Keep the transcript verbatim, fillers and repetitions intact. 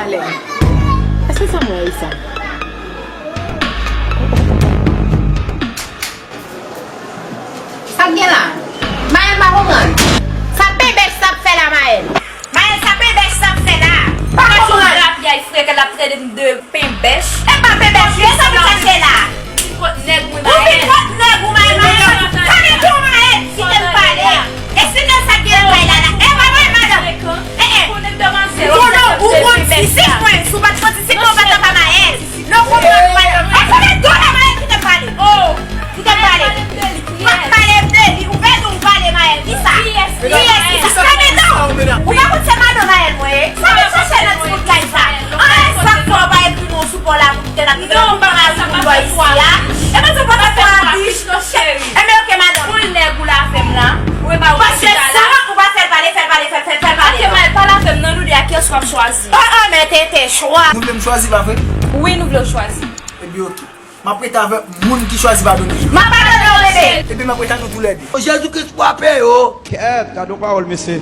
Èske sa mwen sa? Sa k gen la? Mael pa konprann. Sa penbèch sa ap fè la, Mael? Mael, sa penbèch sa ap fè la? Pa konprann. Rapyay frè ke l ap trete m de penbèch. E pa penbèch, e sa pou chache la? Kot nèg mwen, Mael? Ou vin kot nèg ou, Mael, Mael. Kale tou, Mael, kite m pale. Eksplike l sa k gen nan kay la, la. E pa mwen, madanm. E, e. Konnen demwazèl, ou konn si sik mwen, si w pa t konn si sik mwen, ou pa t ap a Mael. Non, konprann, Mael. Ou konnen do la, Mael, kite m pale. Oh. Kite m pale. Pa pale m de li. Ou pèdi w pale, Mael. Di sa. Kiyès li? Kiyès li? Sa fè metan. Ou pa konn se madan Mael mwen ye? Sa mwen chache nan ti bout kay sa. An, e sa k fè w pa ekri nou sou pò la pou kite n ap kite n ap ban mari moun bò isi a? E mwen di w pa fè fwa a bich. Enben, oke, madanm. Pou l nèg ou la fè m la. Ou e pa ou Paske sa, ou pa fè l pale, fè l pale, fè l, fè l, fè l pale. Oke, Mael, pa la fè m nan nou de a kiyès w ap chwazi? Oh, oh, men tenten chwa. Nou vle m chwazi, pa vre? Wi, nou vle w chwazi. Ebyen, oke. M ap rete avèk moun ki chwazi padone. M ap padone w, bebe. Ebyen, m ap rete ak nou toulède. Jezi Kris frape yo. Kèt, gade yon pawòl, mesye.